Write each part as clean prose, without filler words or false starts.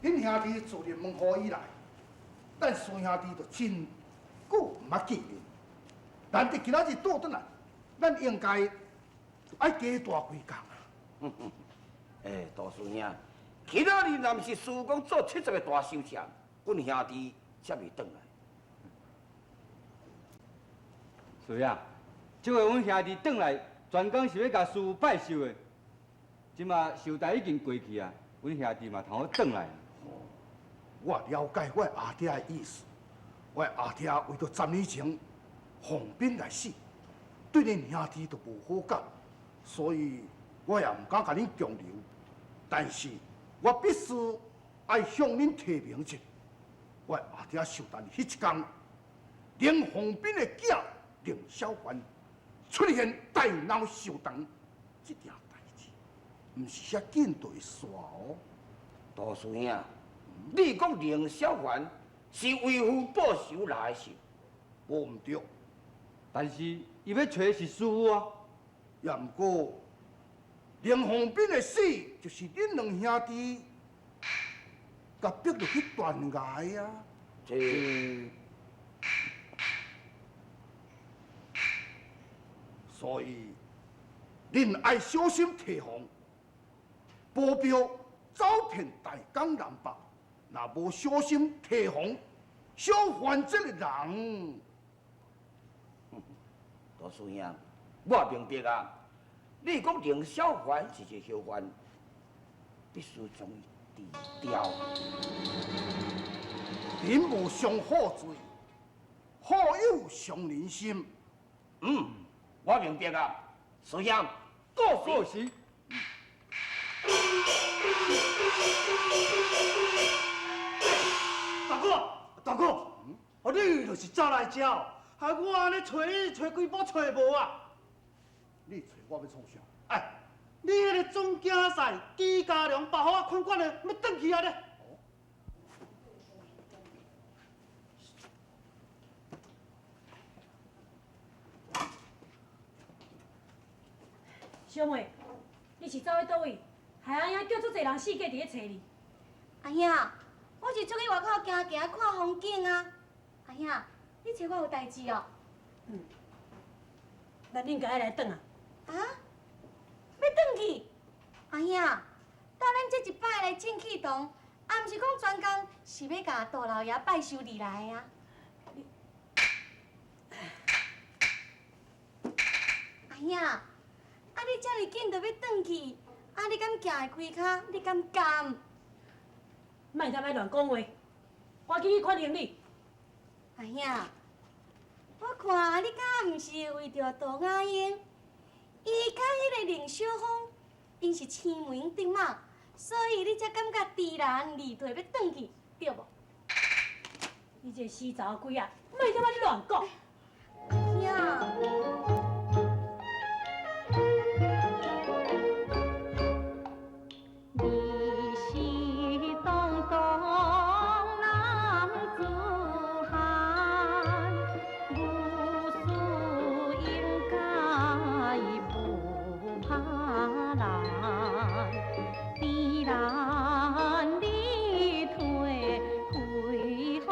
恁兄弟自入門戶以來，咱師兄弟就真久毋捌見面。難得今仔日倒轉來，咱應該愛加大幾工啊！欸，大師兄，今仔日若毋是師公做70个大壽節，阮兄弟才袂轉來。是啊，這回阮兄弟轉來，專工是欲共師父拜壽的。這馬壽台已經過去啊，阮兄弟嘛通好轉來。我了解我阿爹的意思，我阿爹為著10年前鳳斌來死，對恁兄弟就無好感，所以我也毋敢共恁強留。但是我必須愛向恁提明一下，我阿爹壽誕彼一工，林鳳斌的囝林小凡出現大鬧壽堂，這件代誌，毋是遐緊就會煞哦。大師兄，你講林小凡是為父報仇來的是？無毋對，但是伊欲揣的是師父啊。也毋過林鳳斌的死，就是恁兩兄弟共逼落去斷崖啊！這，所以恁愛小心提防，保鏢走遍大江南北，若無小心提防，小凡這個人。大師兄，我明白啊。你講林小凡是一個小販，必須將伊除掉。人無傷好嘴，好友傷人心。嗯，我明白啊。師兄，過時。大哥，大哥，哦，你就是走來遮哦，害我按呢揣你揣幾擺揣無啊？你揣我欲創啥？哎，你彼個總競賽紀家良白虎仔冠軍的，欲轉去啊咧？小妹，你是走去佗位？害阿兄叫足濟人四界佇咧揣你。阿兄，我是出去外口行行看風景啊。阿兄，你揣我有代誌哦？嗯。咱應該愛來轉啊。啊？欲轉去？阿兄，到咱這一擺來正氣堂，也毋是講專工是欲共杜老爺拜壽離來的啊？阿兄，啊你遮爾緊就欲轉去，啊你敢行會開跤？你敢甘？莫踮遐亂講話，趕緊去款行李。阿兄，我看你敢毋是為著杜雅英，伊佮彼个林小峰，𪜶是青梅竹馬，所以你才感覺知難而退欲轉去，對無？你這個死查某鬼仔，莫踮遐亂講。阿兄。你是東東男子漢，無事應該不怕難，知難而退為何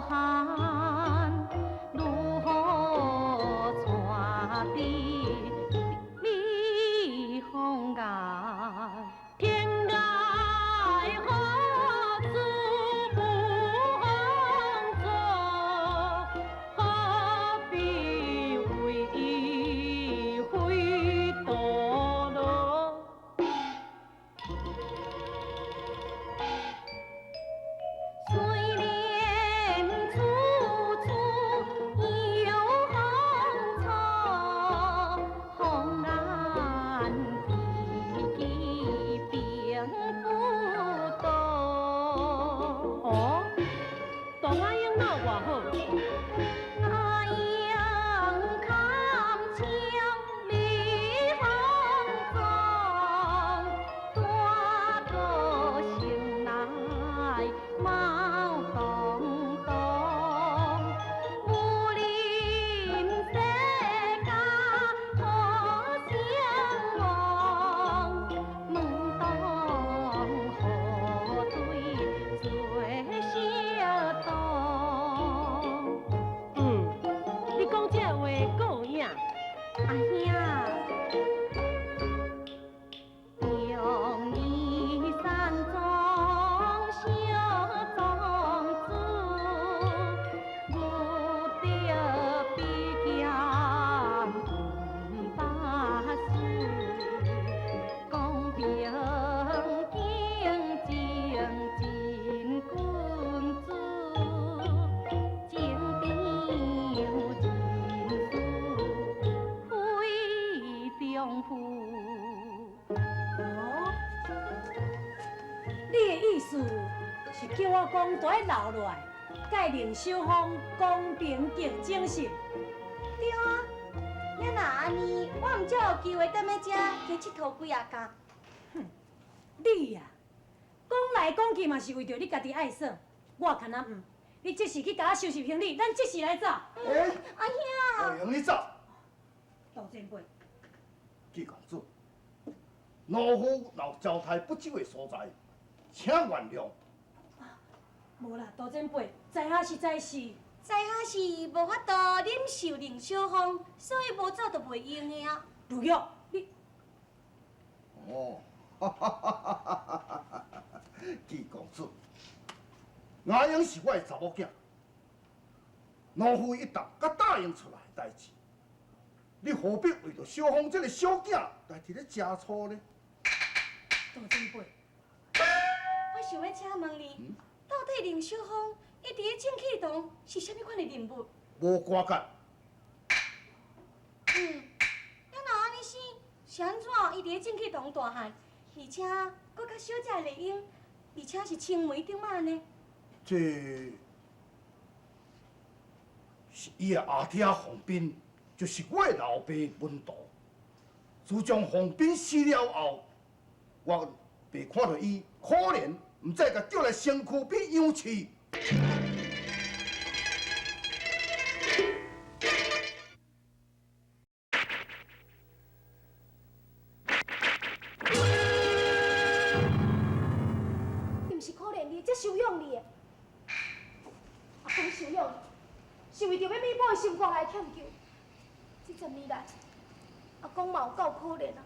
憾？如何傳是叫我讲都爱留落来，佮林秀芳公平竞争性。对啊，你若按呢，我毋才有机会踮咧遮加𨑨迌几仔工。哼，你啊，讲来讲去嘛是为著你家己爱耍，我堪若毋。你这时去共我收拾行李，咱这时来走。欸，阿兄，袂用你走。杜前辈，季公子，老夫若有交代不周的所在，请原谅。无啦，杜前辈，在下实在是，在下是无法度忍受林小凤，所以无走就袂用的啊。如玉，你，哦，哈哈哈哈哈哈！季公子，阿英是我的查某囝，奴夫一旦佮答应出来的代志，你何必为著小凤这个小囝来伫咧食醋呢？杜前辈，我想欲请问你，到底林小凤伊伫咧正气堂是啥物款的人物？无瓜葛。啊若按呢生，是按怎伊伫咧正气堂大汉，而且阁佮小姐丽英，而且是青梅竹马呢？这是伊的阿爹洪斌，就是我的老爸门徒。自从洪斌死了后，我爸看著伊可怜，毋知共叫来身躯边养饲。伊毋是可怜你，才收养你的。阿公收养你，是为著欲弥补伊心肝内的歉疚。这十年来，阿公嘛有够可怜啊，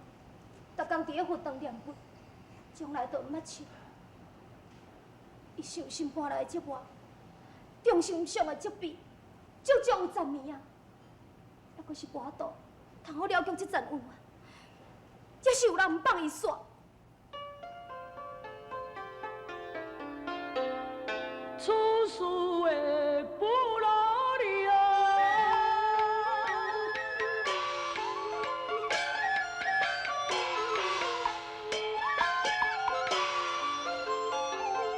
逐工伫咧佛堂念佛，从来都毋捌笑。伊受心肝内的折磨，中心上的责备，足足有十年啊，犹阁是无法度通好了结这层恩怨，这是有人毋放伊煞。出事的不落里啊！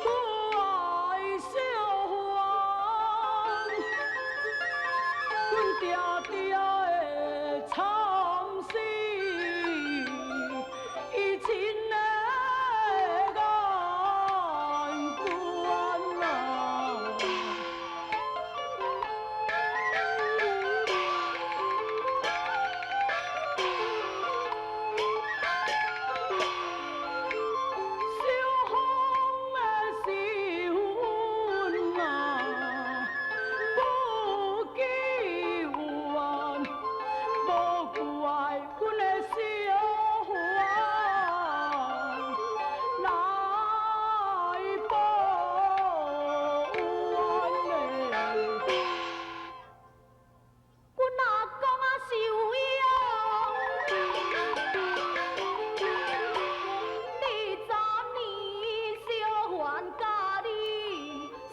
我爱小芳，阮定定的惨死，伊亲的眼光啊！小风的是阮啊，不记怨，无怪阮的小番来报怨嘞。阮阿公啊收养，你十年小番佮你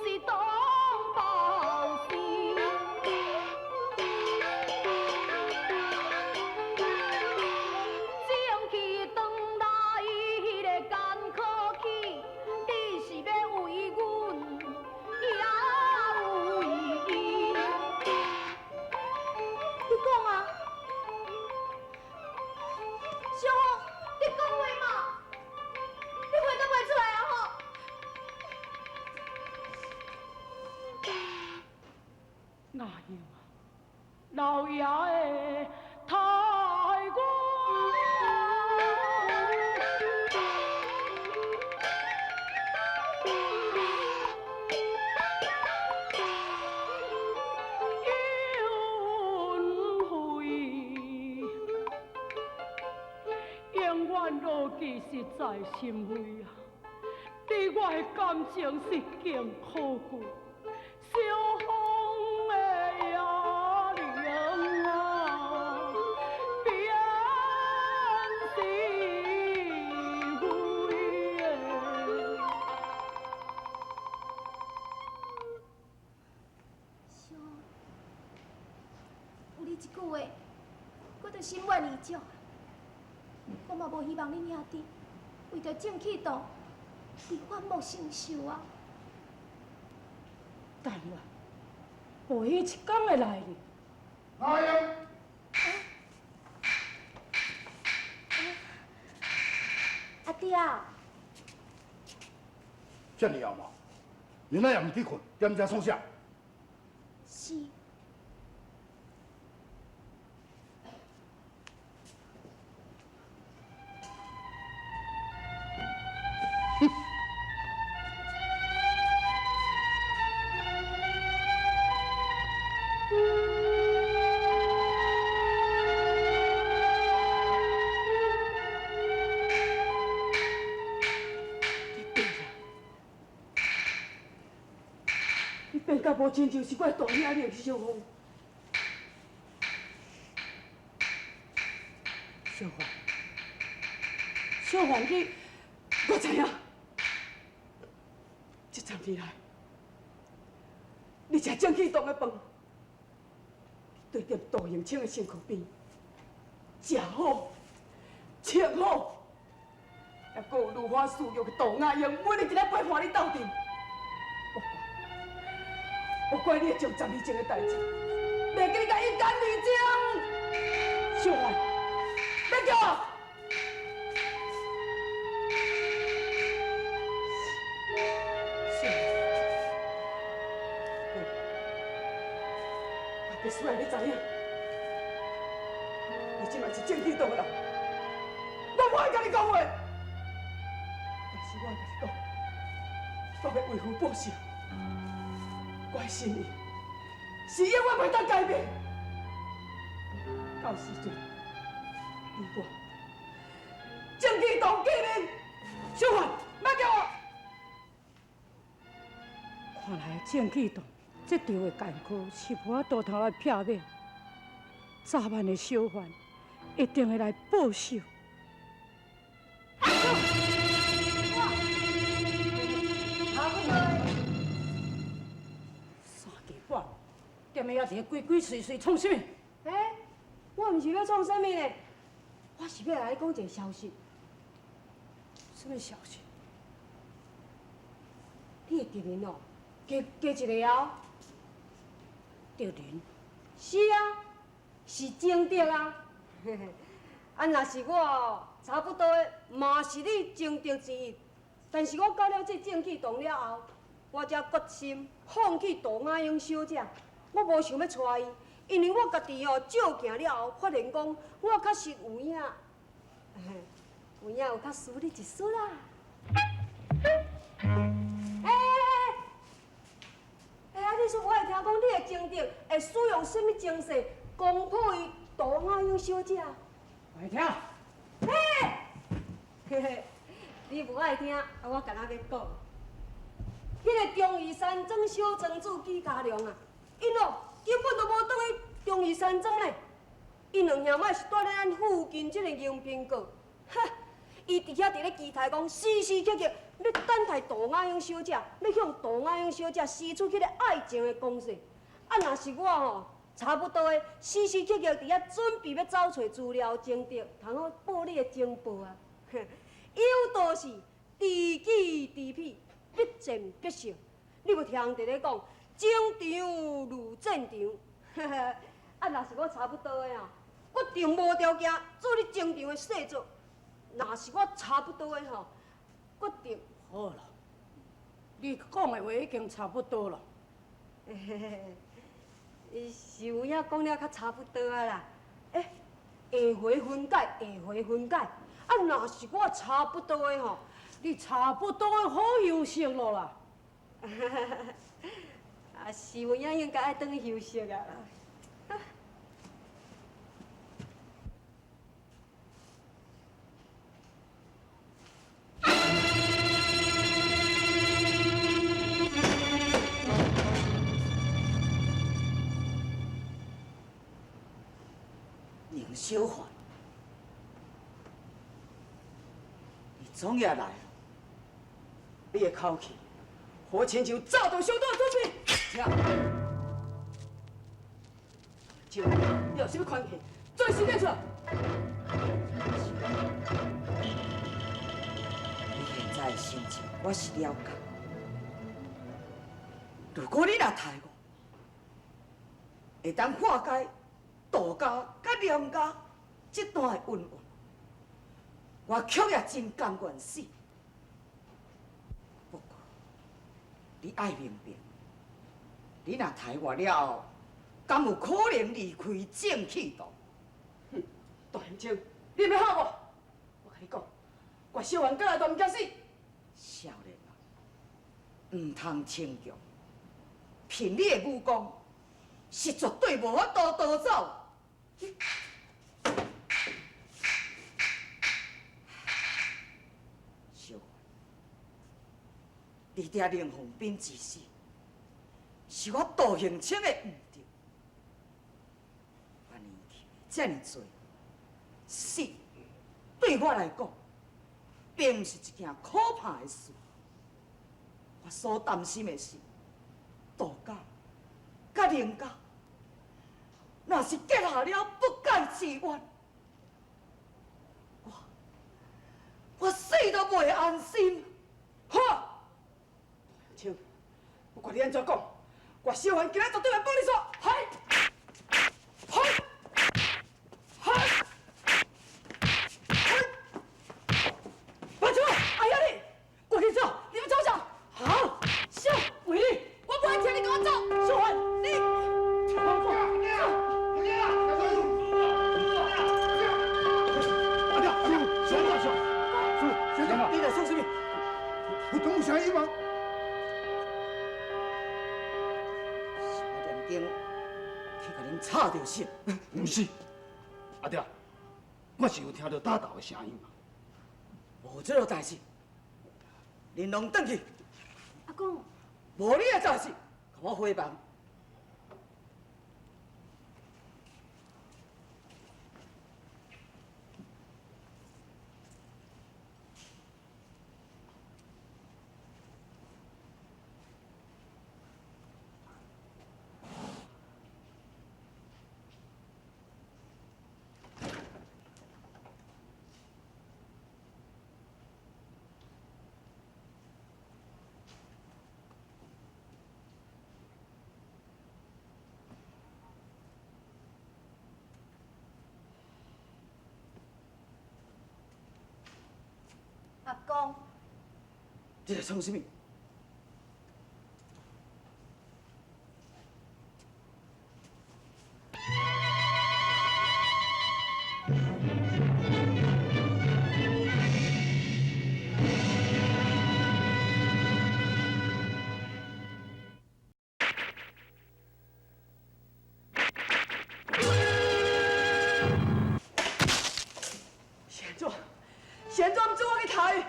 是同胞生。正气转来彼个艰苦去，你是欲为阮，也为伊。你讲啊，小凤，你讲话嘛，你回答袂出来啊吼！阿英啊，老爷的太官，有恩惠，永远牢记实在心扉啊！你我的感情是更可贵。小风的野灵啊，变是非的。小凤，有你一句话，我就心满意足。我嘛无希望恁兄弟为著正气堂你反目成仇啊！但愿无彼一工会来哩。阿英，阿爹，遮尔后嘛，你那也毋去困，踮遮创啥？是。你变甲无亲像是我的大兄林小凤。小凤，小凤，你，我知影，这十年来，你食正气堂的饭，对踮杜永清的身躯边，食好，穿好，抑阁有如花似玉的杜亚英，每日伫咧陪伴你斗阵。我怪你会将十年前的代志，袂记你共一干二净。小凡，别叫我！小凡，我必须爱你知影，你这摆是正气堂的人，我无爱佮你讲话，但是我爱佮你讲，我欲为父报仇。我的心意是永远袂当改变。到时阵，你我正气堂见面，小凡，莫叫我。看来正气堂这场的艰苦是无法度通来避免，早晚的小凡一定会来报仇。踮遐伫鬼鬼祟祟创啥物？欸，我毋是欲创啥物呢，我是欲来你讲一个消息。啥物消息？你的敌人哦，加加一个啊！敌人？是啊，是情敌啊！啊，若是我差不多嘛是你情敌之一，但是我到了这正气堂了后，我才决心放弃杜亚英小姐。我无想欲娶伊，因为我家己哦照镜了后，发现讲我确实有影，有影有较输你一丝啦。欸，啊！你说我会听讲你的情敌会使用啥物招式攻破伊杜亚英小姐？爱听。嘿，嘿嘿，你无爱听，啊，我干焦欲讲。彼个忠义山庄小庄主纪家良啊！𪜶哦，根本就无转去忠义山庄咧。𪜶两兄妹是蹛咧咱附近这个迎宾阁。哈，伊伫遐伫咧期待讲，时时刻刻欲等待杜亚英小姐，欲向杜亚英小姐施出彼个爱情的攻势。啊，若是我吼，差不多的，时时刻刻伫遐准备欲走揣资料情敌，通好报你的情报啊。有道是知己知彼，必战必胜。你无听人伫咧讲？情场如战场，啊，若是我差不多的哦，决定无条件做你情场的细作。若是我差不多的吼，决定。好了，你讲的话已经差不多了。是有影讲了较差不多啊啦。欸，下回分解，下回分解。啊，若是我差不多的吼，你差不多好休息了啦。啊，是有影应该爱转去休息啊。林小凡，你总也来了，你的口气，好亲像早就收到准备。听，就你有啥物权限？做时间出来。你现在的心情，我是了解。如果你若杀我，会当化解杜家佮连家这段的恩怨，我却也真甘愿死。不过，你爱明白，你若杀我了后，敢有可能离开正气堂？哼，杜贤清，你欲吓我？我共你讲，我小凡过来都毋惊死。少年啊，毋通轻强，凭你的武功，是绝对无法度逃走。小凡，你伫林凤斌之死，是我杜行清的毋对。我年纪这尔济，死对我来讲，并毋是一件可怕的事。我所担心的是，杜家佮林家，若是结下了不解之冤，我死都袂安心。好，杜清，不管你按怎讲，我小凡今仔绝对会帮你煞。嗨，嗨，嗨，嗨！白秋，哎呀你，赶紧走！你们走啥？好，小为你，我不爱听你跟我走。小凡，你，听我讲，阿爹，师傅，师傅，你在创什么？有听有声音吗？是我念经去共恁吵著死。毋是，阿爹，我是有听著打斗的声音嘛。无这落代志，恁拢转去。阿公，无你的代志，共我回房。阿公，你在创什么？是按怎？是按怎毋准我去杀伊？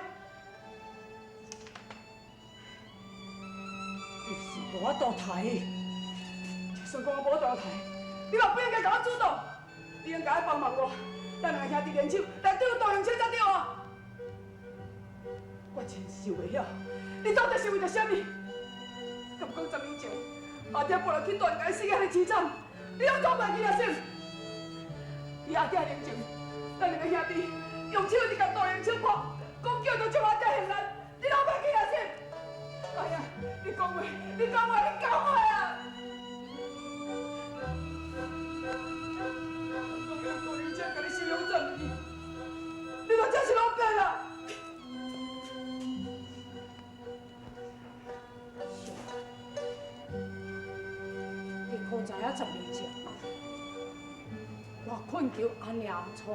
你是无法度杀伊，就算讲我无法度杀伊，你嘛不应该共我主动，你应该帮忙我，咱两个兄弟联手来对付杜永清才对啊！我真想袂晓，你到底是为著啥物？敢讲10年前，阿爹跋落去断崖死遐尔凄惨，你拢讲袂记啊？是？你阿爹临终，咱两个兄弟用手伫共杜永清搏，讲叫做将阿爹还难，你拢袂记啊？是？哎呀，你讲话，你讲话，你讲话啊！我叫杜永清共你收养10年，你都真是老变啊！你可知影10年前，我困求阿娘带我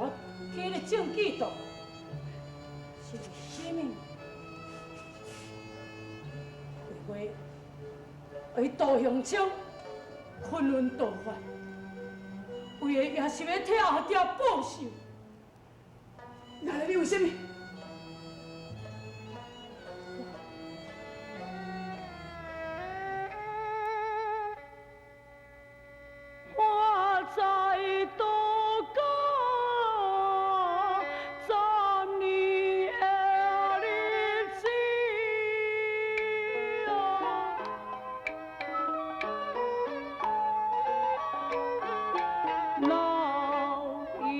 去彼个正济堂，是为啥物？为为杜雄清昆仑道法，为的也是欲替阿爹报仇。原来你为啥物？我在杜家10年的日子啊，老爷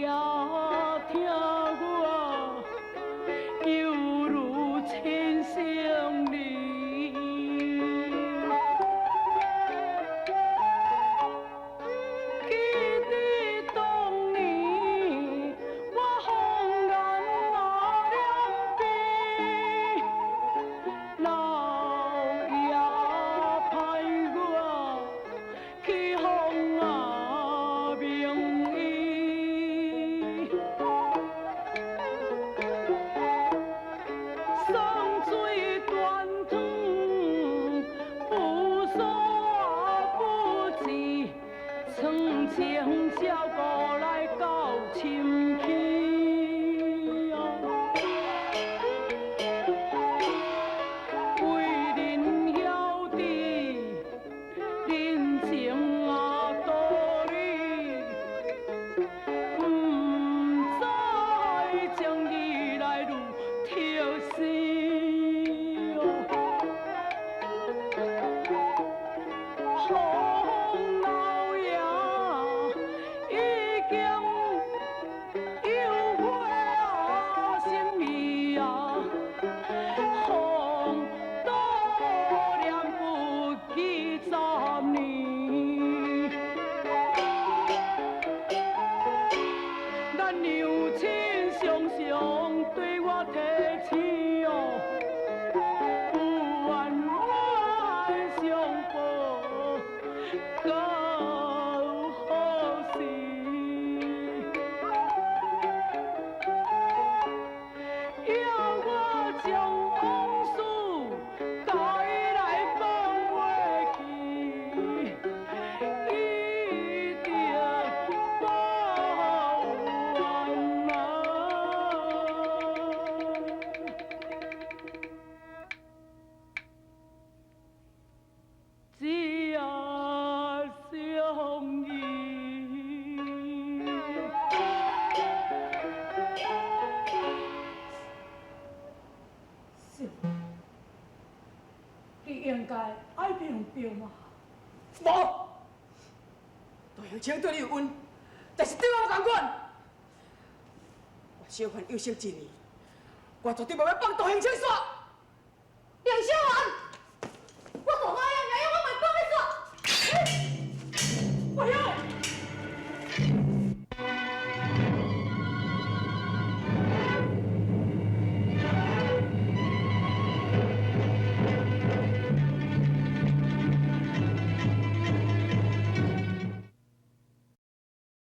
听我到何時？要我將往事改來放袂記，一定無怨啊！只相依。小，你應該愛明白嘛？無，杜永清對你有恩，但是對我無仝款。我小凡休息一年，我絕對無欲放杜永清煞。林小凡。